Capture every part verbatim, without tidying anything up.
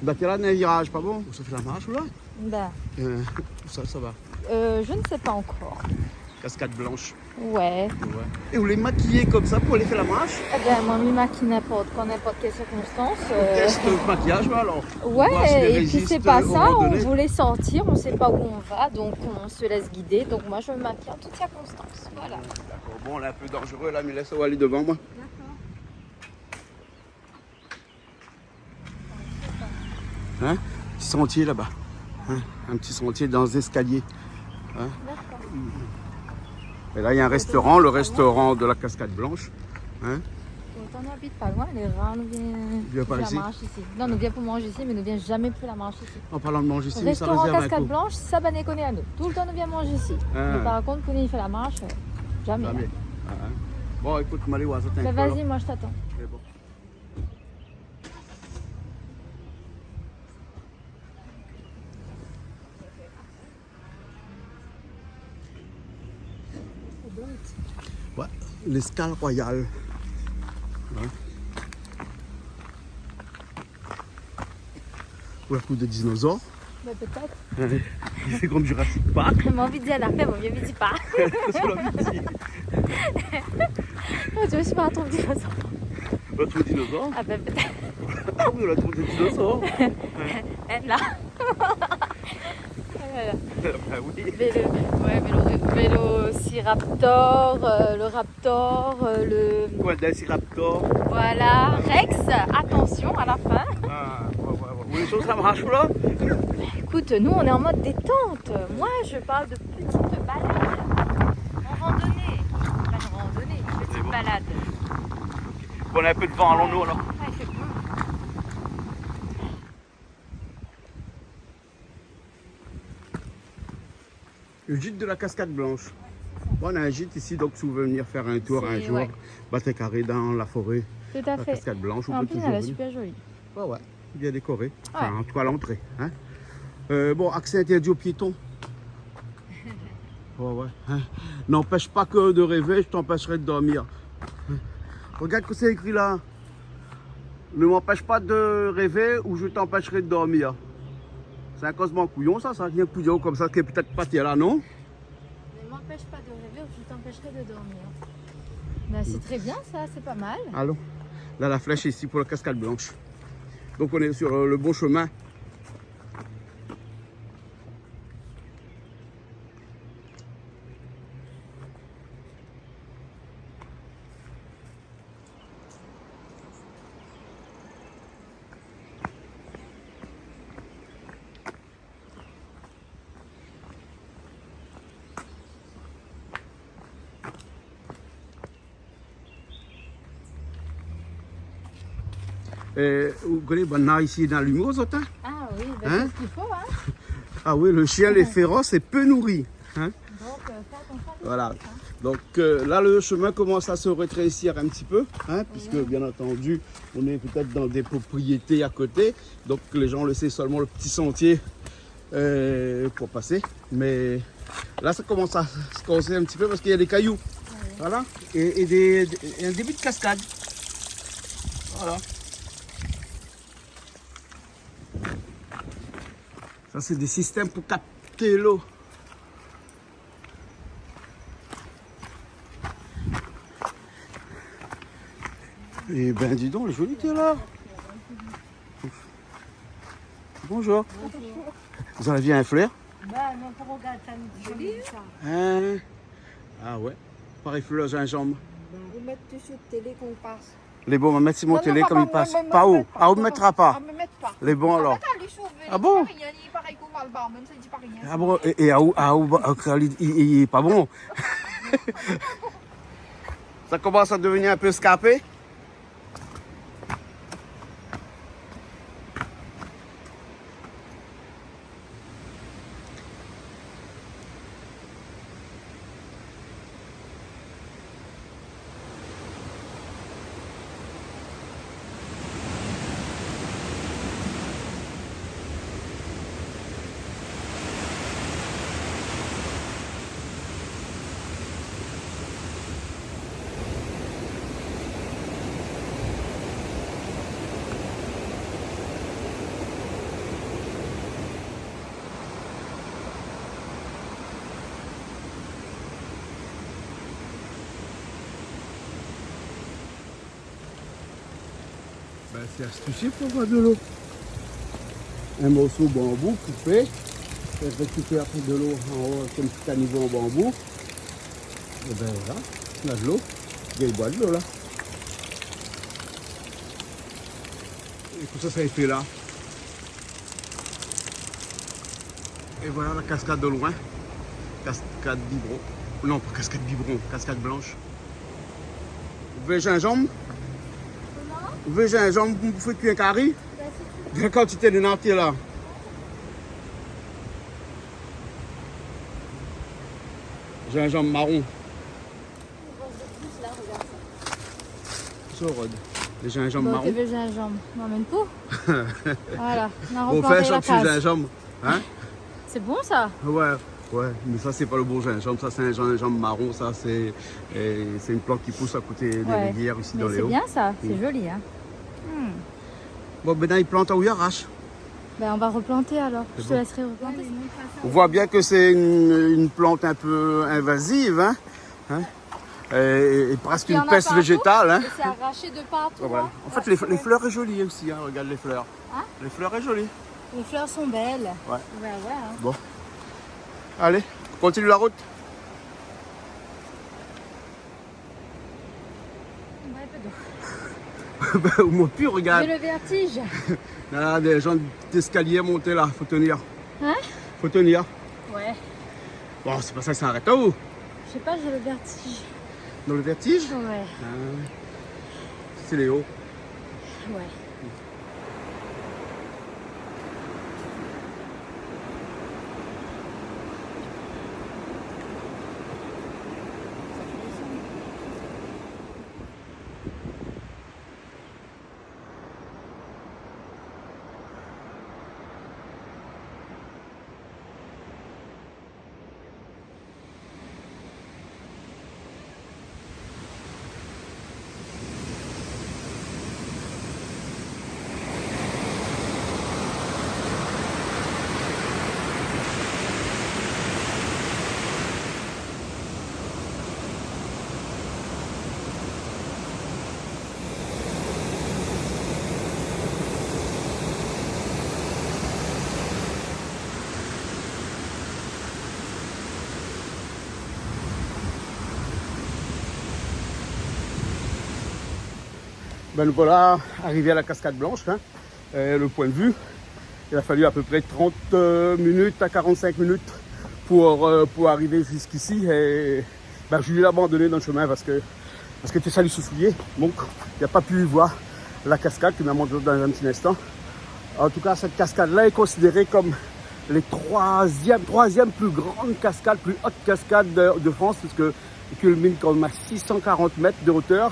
Ba, té la, néna in viraj pa bon. Ou sa fé la marsh, ou la ? Bin. Euh, ousa sa va ? Euh, je ne sais pas encore. Cascade Blanche. Ouais. Ouais. É ou lé makiyé konmsa pou alé fé la marsh ? Eh ben, moi, mi makiy n'importe quand, n'importe quelle circonstance, euh. Test makiyaz, alor. Ouais, et puis c'est pas ça, on voulait sortir, on sait pas où on va, donc on se laisse guider. Donc moi, je me maquille en toutes circonstances. Voilà. D'accord. Bon, lé in pé danzéré la, mé lès amoin alé dovan, moin. D'accord. Hein ? Ti santié laba. Hein ? In ti santié dan léskalié. Hein ? D'accord. É la, néna in restoran, le restoran de la Cascade Blanche. Hein ? Pourtant, nou abit pa loin, lé rar nou vien pou fé la marsh isi. Non, nou vien pou manzé isi, mé nou vien zamé pou fé la marsh isi. An parlan de manzé isi, mi sa rézèrv in kou. Restaurant Cascade Blanche, sa banna i koné anou. Toultan nou vien manzé isi. Hein. Mé par kont, pou nou fé la marsh, euh, zamé. Zamé. Hein, hein. Bon, ékout, mi sa alé oir sa, tiens. Mé vas-y, moi, je t'attends. Mé bon. Ouais, léskal royal. Ouais. Ou la trouv dé dinozor ? Bah, peut-être. Sé konm Jurassic Park. Moin anvi dir in nafèr, mé mi di pa. Kosa ou la anvi dir ? Oh, tu vois, je suis pas un trouve dinozor. Ou la trouv dinozor ? Ah, bah, peut-être. Ah oui, ou la trouv dinozor. Hein, la. Oh là là. Bah oui. Vélo-, ouais, vélo-, vélociraptor, euh, le rap- Raptor, euh, le... Quoi, Velociraptor ? Voilà, Rex, attention à la fin. Ah, ouais, ouais, ouais. Ou lé sir sa marsh, ou la ? Écoute, nous, on est en mode détente. Moi, je parle de petite balade. En randonnée. Pas une randonnée, une petite balade. Mé bon. Ok. Bon, néna in pé de van, alon nou, alor. Ouais, c'est bon. Le gîte de la Cascade Blanche. Bon, néna in gîte isi, donk si ou vé vnir fé in tour in zour, ouais, bat in karé dan la foré, la Cascade Blanche, ou pé touzour vnir. Tout à fait. En plus, elle est super jolie. Ouais, ouais, bien dékoré. Ouais. Enfin, en tout cas, l'entrée, hein. Euh, bon, accès interdit aux piétons. Ouais, ouais, hein. N'empêche pas que de rêver, je t'empêcherai de dormir. Regarde ce que c'est écrit là. Ne m'empêche pas de rêver ou je t'empêcherai de dormir. Sé in kozman kouyon sa, sa vien kouyon konmsa, ki lé pétèt pa tèr la, non ? Ne m'empêche pas de rêver ou je t'empêcherai de dormir. Ben, c'est très bien ça, c'est pas mal. Alon. La, la flèche ici pour la Cascade Blanche. Donc on est sur, euh, le bon chemin. Eh, ou koné, banna isi, néna limo, zot, hein ? Ah oui, ben, c'est ce qu'il faut, hein. Ah oui, le chien, il est féroce et peu nourri, hein. Donc, euh, fais attention à tes trucs, hein. Voilà. Donc, euh, là, le chemin commence à se rétrécir un petit peu, hein, puisque, bien entendu, on est peut-être dans des propriétés à côté. Donc, les gens laissent seulement le petit sentier euh, pour passer. Mais là, ça commence à se corser un petit peu parce qu'il y a des cailloux. Ouais. Voilà. Et, et des, des, un début de cascade. Voilà. Ça, c'est des systèmes pour capter l'eau. Eh ben, dis donc, lé zoli, té la. Bonjour. Bonjour. Zot la vi in flèr ? Ben non, pou rogard sa, nou di zoli, sa. Hein ? Ah ouais. Parèy flèr zinzanm. Ou mèt dsi télé kan ou pas. Lé bon, ma mèt si mon télé kan mi pas. Non, non, pa moin, pa ou. Ah, ou mètra pa. Ah, mi mèt pa. Lé bon, alor. Ah bon ? Li parèy konm Malbar, mèm si li di pa rien. Ah bon, é, é aou, aou, ba, aou, li, li, li lé pa bon. Ça commence à devenir un peu escarpé. C'est astucieux pour avoir de l'eau. Un morceau de bambou coupé, et récupérer après de l'eau en haut, comme petit caniveau en bambou. Et ben voilà, on a de l'eau. Il y a de l'eau là. Et tout ça, ça a été là. Et voilà la cascade au loin. Cascade Biberon. Non, pas cascade Biberon, cascade blanche. Ou vé zinzanm ? Koman ? Ou vé zinzanm pou fé kui in kari ? Bin, si tu veux. Gard kantité de nat la. Zinzanm maron. Une brosse de plus, là, regarde ça. Sa rod. Lé zinzanm maron. Bon, tu veux gingembre ? Bon, amène tout. Voilà, on a replantè la case. Bon, fé in sorti zinzanm, hein ? C'est bon, ça ? Ouais, ouais, mais ça, c'est pas le bon gingembre. Ça, c'est un gingembre marron. Ça, c'est, euh, c'est une plante qui pousse à côté des rivières ici dans les Hauts. Ouais, mais c'est bien, ça. C'est joli, hein. Hmm. Bon, ben, là, il plante ou il arrache. Ben, on va replanter alors. C'est bon. Je te laisserai replanter. On voit bien que c'est une, une plante un peu invasive, hein. Hein ? Et, et presque une peste végétale, hein. Il y en a partout, et c'est arraché de partout, hein. Ouais. En fait, les, les fleurs sont jolies aussi, hein. Regarde les fleurs. Hein ? Les fleurs sont jolies. Les fleurs sont belles. Ouais. Ouais, ouais, hein. Bon. Allez, continue la route. Ouais, un peu d'eau. Ben, au moins, pur, regarde. J'ai le vertige. Là, des gens d'escalier à monter, là, faut tenir. Hein ? Faut tenir. Ouais. Bon, c'est pas ça, ça arrête là, ou ? Je sais pas, j'ai le vertige. Dans le vertige ? Ouais. Ah. C'est Léo. Ouais. Ben, nous voilà arrivés à la cascade blanche, hein. Euh, le point de vue. Il a fallu à peu près trente, euh, minutes à quarante-cinq minutes pour, euh, pour arriver jusqu'ici. Et, ben, Julie l'a abandonné dans le chemin parce que, parce que té sali son soulié. Donc, il a pas pu voir la cascade que mi amontr aou dans un petit instant. En tout cas, cette cascade-là est considérée comme les troisième, troisième plus grande cascade, plus haute cascade de, de France, puisque elle culmine quand même à six cent quarante mètres de hauteur.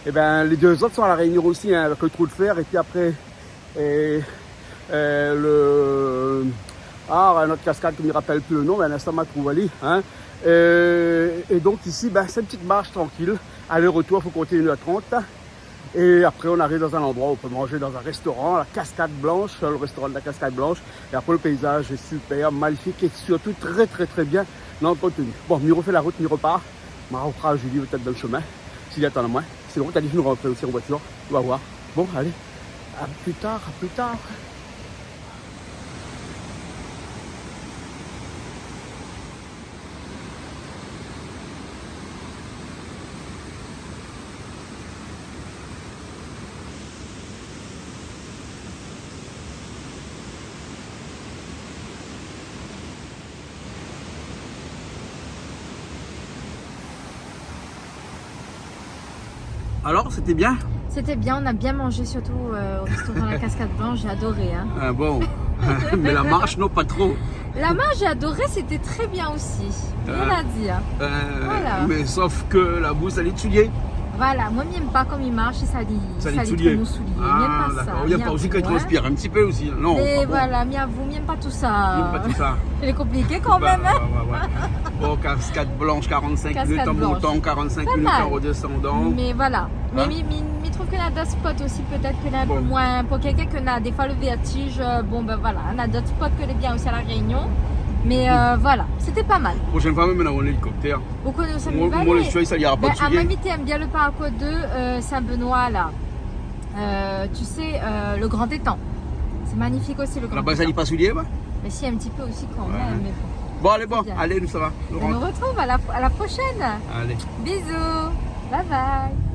Eh ben, les deux autres sont à La Réunion aussi, hein, avec le Trou de Fer, et puis après, et, euh, le, ah, une autre cascade, mi rapèl pi le nom, mé in instan ma trouv ali, hein. Et, et donc ici, ben, c'est une petite marche tranquille. Aller-retour, faut compter une heure trente. Et après, on arrive dans un endroit où on peut manger dans un restaurant, la Cascade Blanche, le restaurant de la Cascade Blanche. Et après, le paysage est super, magnifique et surtout très, très, très bien entretenu. Bon, mi refé la rout, mi repar. Ma rankont Julie pétèt dan le shemin, si li atann amoin. Sinon, li la di nou rant osi an voitir. Nou va voir. Bon, allez. À plus tard, à plus tard. Alors, c'était bien ? C'était bien, on a bien mangé, surtout, euh, au restaurant La Cascade Blanche, j'ai adoré, hein. Ah bon ? Mais la marche, non, pas trop. La marche, j'ai adoré, c'était très bien aussi. Rien à dire. Euh, voilà. Mais sauf que la boue i sali out soulié. Voilà, moin, mi yèm pa kan mi marsh, i sali, i sali mon soulié. Mi yèm pa sa. Ah, d'accord. Il y a pas aussi que tu transpires un petit peu aussi, non ? Mais voilà, mi avou, mi yèm pa tout sa. Mi yèm pa tout sa. C'est compliqué quand même, hein. Ouais, ouais, ouais. Bon, Cascade Blanche, quarante-cinq minutes en montant, quarante-cinq minutes en redescendant. Pas mal. Mais voilà. Hein ? Mais mi, mi, mi trouv ke na dot spot osi, pétèt ke na in pé moin, pou kèlkin ke na défoi le vertige, euh, bon, ben voilà, na dot spot ke lé bien osi à La Réunion. Mais, euh, voilà, c'était pas mal. Prochaine fois, même, on a un hélicoptère. Ou koné ousa mi va alé. Moin, moin, le choix, ça ira pas de soulié. Ben, ah, moin, mi té yèm bien le parcours de, euh, Saint-Benoît, là. Euh, tu sais, euh, le Grand Étang. C'est magnifique aussi, le Grand Étang. Laba sa li lé pa soulié, ba ? Mais si, un petit peu aussi quand même, mais bon. Bon, alé, bon, alé, nou sava. Nou rant. On se retrouve à la, à la prochaine. Alé. Bisous. Bye bye.